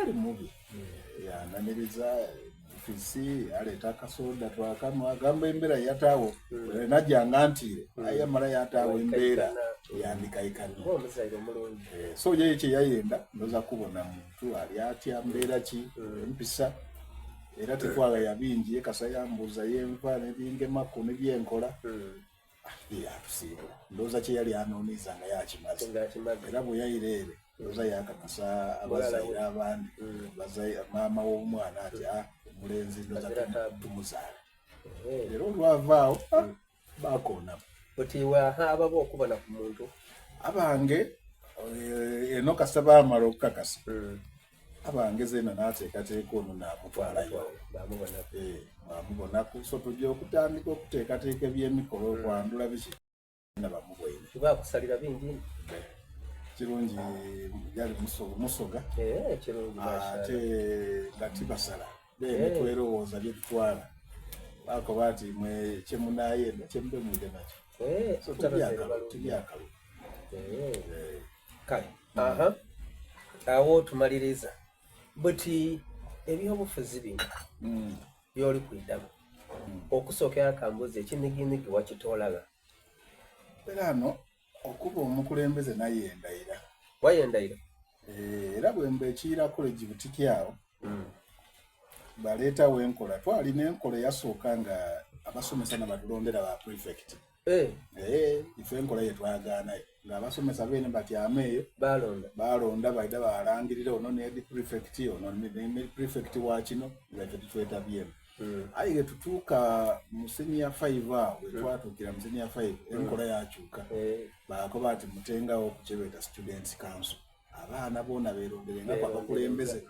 Tiyali mubi, yananiriza ofisi, yaleeta akasoda twakanwa, agamba embeera yataagho naja nga ntiire aye yamala yataagho embeera yandikaikana. Oba omuzaire omulungi. So ye kye yayenda ndoza kubona muntu ali atya, mbeera ki, empisa, era tetwaghaya bingi ye kasa yambuuza yenva nebingemaku nebyenkola. Yatusiibula ndowooza kye yali anooniiza nga yakimaze era bwe yaira ere ndowooza yakakasa abazaire abandi maama w'omwana ati ah, omulenzi ndowooza tumuzaale era olwavaawo ah, bakoonamu. Buti iwe ababa okubona ku muntu abange eh, eno kasita baamala okukakasa abange zeena naateekateeka ono naamutwalayo bamubonaku so tujja okutandika okuteekateeka ebyemikolo okwandula biki na bamubwene bakusalira bingi kirungi yali musoga eh, kirungi ate nga tibasala beene eh. twerowooza byetutwala bakoba ati mwe kyemunayenda kyemube mwide nakyo eh, so tubyakalu kale aha awo tumaliriza buti ebyobufuzi bino byoli kwidamu okusookera akambuzi ekiniginigi wakitoolagha? Era no okuba omukulembeze nayenda ira. Wayenda ira? Eh, era bwemba ekiira college butiki awo baleetawo enkola twalina enkola eyasooka nga abasomesa nabatulondera ba prefect. Eh. Eh, ife enkola ye twagaanayo ng'abasomesa beene batyama eyo balonda balonda baida balangirira ono ne head prefect ono ne prefect wa kino nga ife titwetabyemu. Aye ge tutuuka mu senior 5 awo we twatuukira mu senior 5 enkola yakyuka. Bakoba ati mutengawo ku kyebeeta students council, abaana boona beeronderengaku abakulembeze.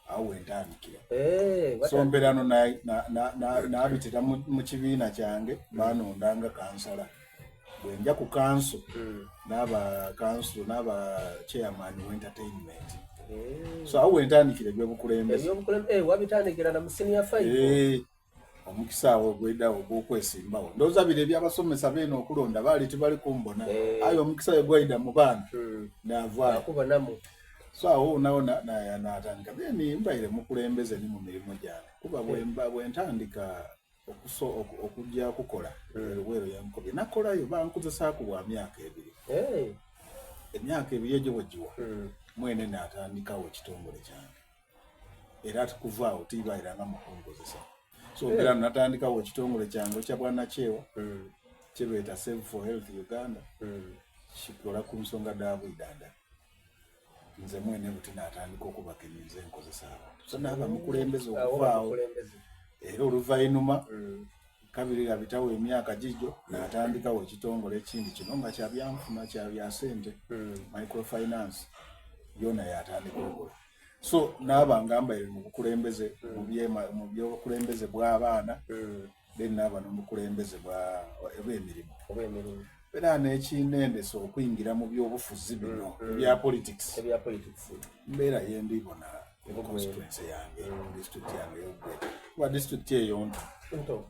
Awo wentandikira. So mbeerano naabitira mu kibiina kyange banondanga kansala. Bwenja ku kanso n'aba kanso n'aba chairman wa entertainment. So awo wentandikira ebyobukulembeze. Wabitandikira na mu senior 5? Eh, omukisa awo ogweddawo ogw'okwesimbawo ndowooza biro ebyabasomesa beene okulonda baali tibali kumbona, aye omukisa we gwaida mu baana naavaayo. Akubonamu. So awo nawo natandika then mbaire mukulembeze ni mu mirimu gyange kuba bwemba bwentandika okujja okukola Luweero yankobye nakolayo bankozesaaku bwa myaka 2. Emyaka 2 egyo bwe giwa mwene natandikawo ekitongole kyange era tukuvaawo tibairanga mu kunkozesa. So mbeera natandikawo ekitongole kyange ekya bwannakyewa kyebeeta Save for Health Uganda, kikola ku nsonga dha bwidandala. Nze mwene buti natandika okubakenya nze nkozesa abantu so naaba mukulembeze okuvaawo era oluvainuma kabiri gabitawo emyaka gigyo natandikawo ekitongole ekindi kino nga kya byanfuna kya bya sente, microfinance yona yatandika okukola. So naaba nga mbaire mu bukulembeze mu byobukulembeze bw'abaana, then naaba n'omukulembeze bw'emirimu era n'ekinendesa okuyingira mu byobufuzi bino ebya politics mbeera yendibona constituency yange, district yange y'Obugweri, kuba district eyo nto,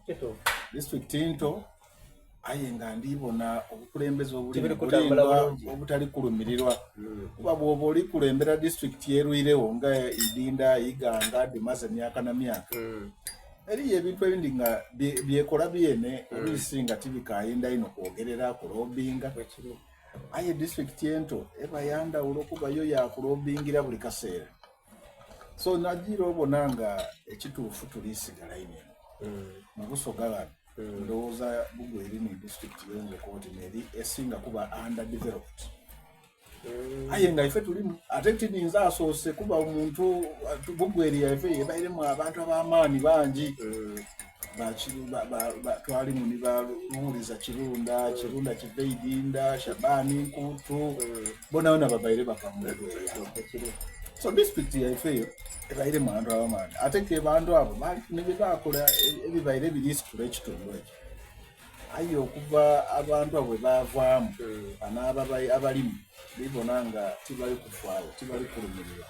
district nto, aye nga ndibona obukulembeze obulinga obutali kulumirirwa kuba bw'oba oli kulembera district yerwirewo nga Idinda, Iganga, dimaze myaka na myaka, eriyo ebintu ebindi nga byekola byene oluisi nga tibikayinda ino kwogerera kulobinga, aye district ento eba yandawulo kuba yo yakulobingira buli kaseera. So nagira obona nga ekituufu tulisigala ino mu Busoga ghano. Ndowooza Bugweri ni district yonze kooti neri esinga kuba underdeveloped, aye nga ife tulimu ate tininza asoose kuba omuntu. Bugweri yaife yebairemu abantu ab'amaani bangi. Twalimu ni baluwuliza Kirunda, Kirunda Kiveidinda, Shabani Nkuutu, bona bona babaire bava mu Bugweri. So district yaife eyo ebairemu abantu ab'amaani, ate ke bantu abo ne byebakola ebibaire ebirisitula ekitundu ekyo, aye okuva abantu abo bwe bavaamu anaaba abalimu bibona nga tibali kufaayo, tibali kulumirirwa.